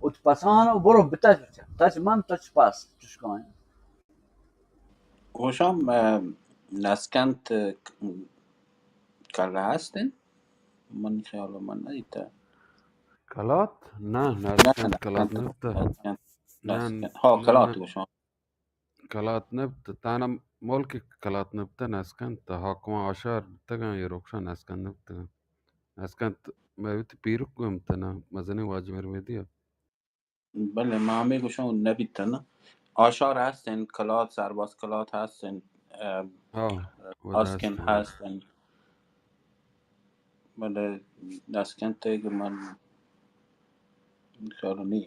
ات پسان و برو بتاچ بچا. تاچ من تاچ پاس چشکان. گوشام، اه، نسکنت کلا ہستن؟ من خیال من ندیتا. کلات؟ نہ، نہ، نسکنت کلات نہ، نبتا. نسکنت، نہ، نسکنت. ہاں، نہ، کلات نہ. گوشام. کلات نبت، تانا ملک کلات نبت، نسکنت، حاکمان آشار بتگاں، یہ رکشان نسکنت نبتگاں. نسکنت، مئے وتی پیرک گوں ہمتنا، مزنیں واجہ میر مہدی ء. بلے، ما ہمے گوشاں نبیتنا. آشار ہستن، کلات، سرباز کلات ہستن، اه، ہاں، ودا آسکن ہستن. ہستن. بلے، نسکنت کہ من خیال نی،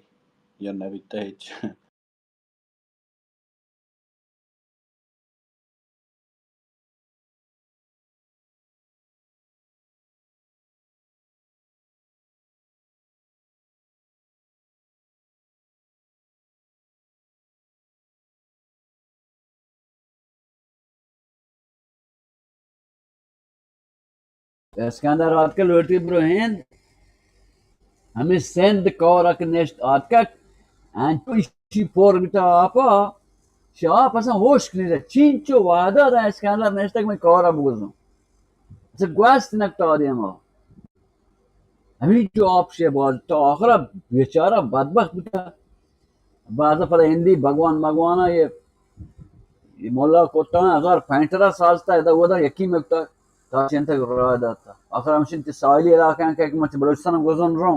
یا نبیتہ ہچ. اسکندر آتکہ لوٹی برو ہند، ہمے سندھ کورک نشت آتکک، انچو ایشی پور بیتا آپا، شہ آپ اصلا ہوش کنی رہا، چینچو وعدہ دا اسکندر نشتک میں کورا بگزوں. اصلا گوست نکتا آدم آ. ہمینچو آپ شہ باز تا آخرا بیچارہ بدبخت بیتا. باز پدا ہندی بھگوان مگوانا یہ، یہ مولا کوتا ہزار پینٹرا سازتا ادا ودا یکی مکتا تا چنتک راہ داتا. آخر ہمشن تی ساحلی علاقہ ہیں کہ مچ بلوچستان گزن رو.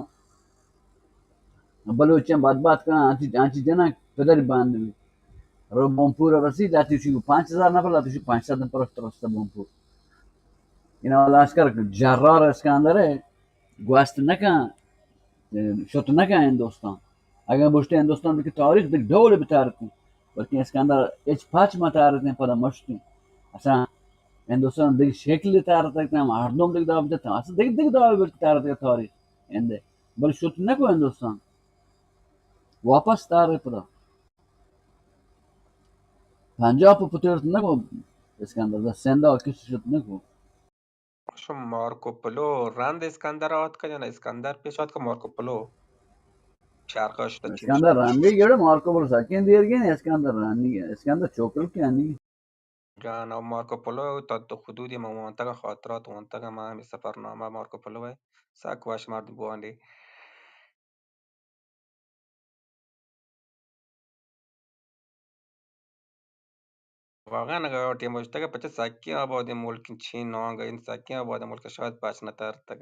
بلوچیں بدبخت کن، آنچی، آنچی جنک پدر باند بی. رو بمپور رسی، لاتیشی کو پانچ ہزار نفر، لاتیشی پانچ سد نفر است، رست بمپور. اینا لشکر جرار اسکندر ہے، گوست نکن، شت نکن ہندوستان. اگر بشتے ہندوستان دیگه تاریخ دیگه ڈول بتارتی، بلکہ اسکندر اچ پاچ ما تارتی پدا مشتی. اصلا ہندوستان دیگه شکل تارتی، مردم دیگه دعوت، اصلا دیگه، دیگه دعوت تارتی تاریخ. انده بل شت نکو ہندوستان، واپس تارے پدا. پنجاب پترت نکو اسکندر، دا سندا کس شت نکو. شو مارکو پولو رند اسکندر آتکا یا نہ اسکندر پیش آتکا مارکو پولو؟ چرخا شتا چی اسکندر رندی گڑا مارکو پولو سکین دیر گین، اسکندر رندی، اسکندر چوکل کی انی. جان، او مارکو پولو تا تو حدودی من وانتگا، خاطرات وانتگا، من ہمیں سفرنامہ مارکو پولو ہے، سک وش مردم بوانی. واقعاً اگر ٹیم گوشتگ پچ سکیں آبادیں ملک چین نانگ انت، سکیں آبادیں ملک شاید پچ نہ ترتگ.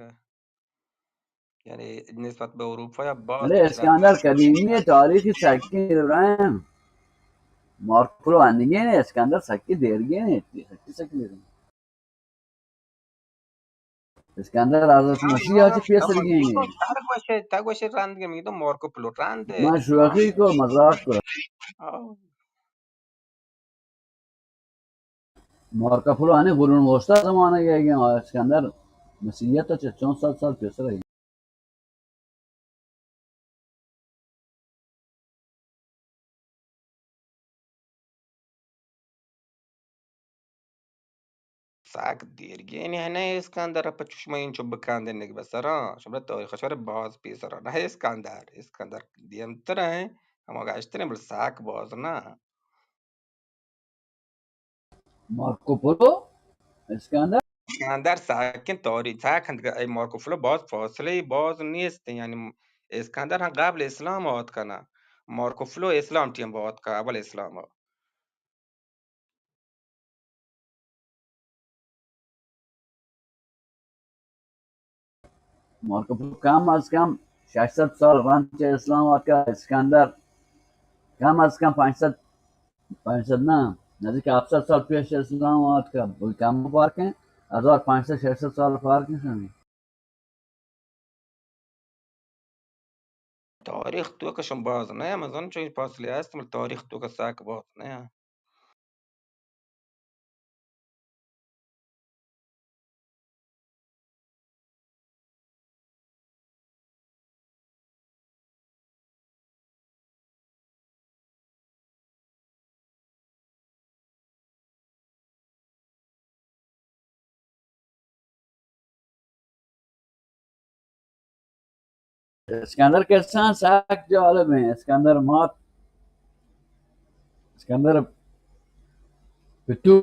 یعنی نسبت به اروپا یا باز بلے اسکندر قدیمی تاریخی سکیں ابراہیم مارکو پولو انگین، اسکندر سکی دیرگین، سکی سکی دیرگین. اسکندر حضرت مسیح ءَ چہ پیسر گینے. تگ وشے، تگ وشے رند گے، میگی تو مارکو پولو رند. من شوخی کو، مذاق کو. آو. مارکو پولو ہنے قرون وسطی زمانہ گئے گے، اسکندر مسیحیت چہ چون صد سال پیسر ہے. سک دیرگین ہے نہ اسکندر، پہ چشمہ اینچو بکندنگ بسرا، شمرا تاریخ شمرا باز پیسرا نہ اسکندر، اسکندر دیمتر ہیں، ہما گشتر ہیں، بل سک باز نہ. Marco polo, Iskandar. اسکندر ساکن تاریخ، ساکن اے مارکو پولو باز فاصلہ باز نیست، یعنی اسکندر ہم قبل اسلام آت کنا، مارکو پولو اسلام ٹیم آت کا، اول اسلام آت. مارکو پولو کم از کم شش صد سال رند چہ اسلام آتکا، اسکندر کم از کم پنچ صد، پنچ صد نہ، نزدیک ہفت صد سال پیش اسلام آتکا، بل کم پارکیں، ہزار پنچ صد شش صد سال پارکیں شمی. تاریخ تو کشم باز نہ، مزن چون فاصلے است، مل تاریخ تو کا ساک باز نہ. اسکندر قصہ سک جالب ہیں. اسکندر مات، اسکندر پتو،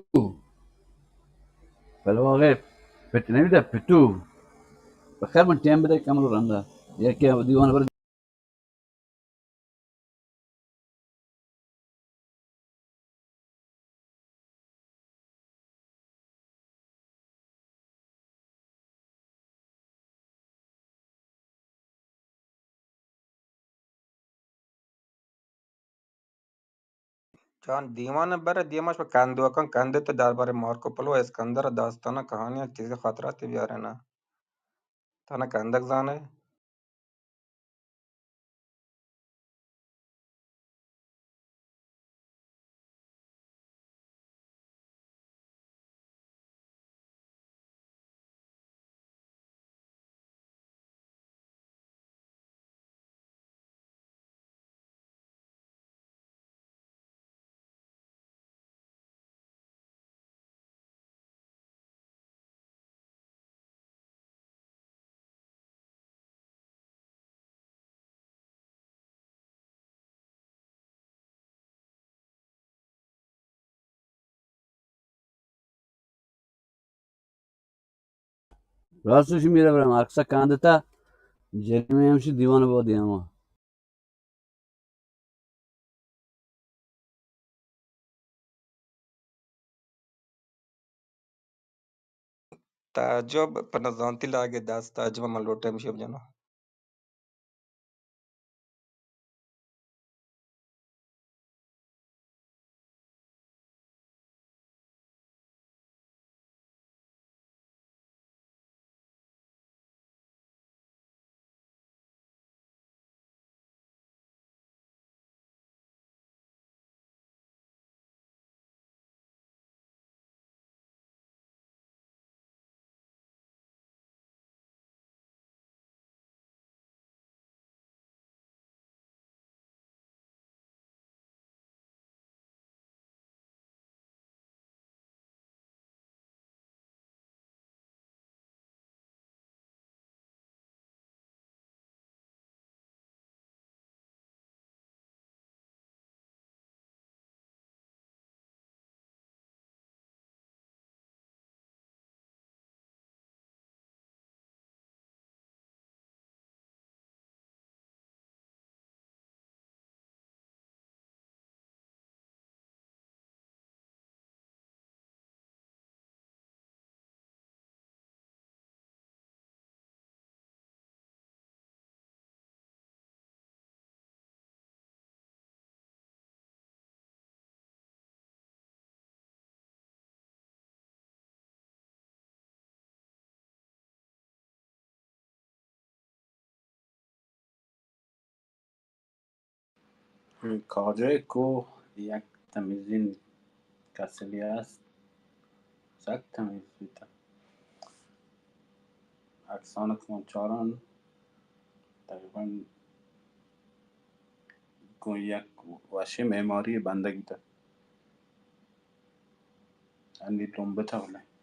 پلواغے پت نہیں بیتا، پتو. بخیر من ٹیم بدے کمرو رندا. یہ کہ دیوان بر جان دیوان بر دیماش پہ کندوکاں کندت، دربارے مارکو پولو اسکندر داستان کہانی چیز خاطرات بیارے نا. تانا کندک زانے. راست شمیر ابراہیم عکسا کاندتا، جنمی ہمشی دیوان با دیما. تعجب پہ نزانتی لاگے دست، تعجب من لوٹے ہمشی بجنو. کاجوئے کوہ یک تمیزیں کسلے است، سک تمیز بیتہ. عکساں کہ من چاراں، تقریباً گوں یک وشیں معماری بندگ بیتہ. انی لمبتہ بلے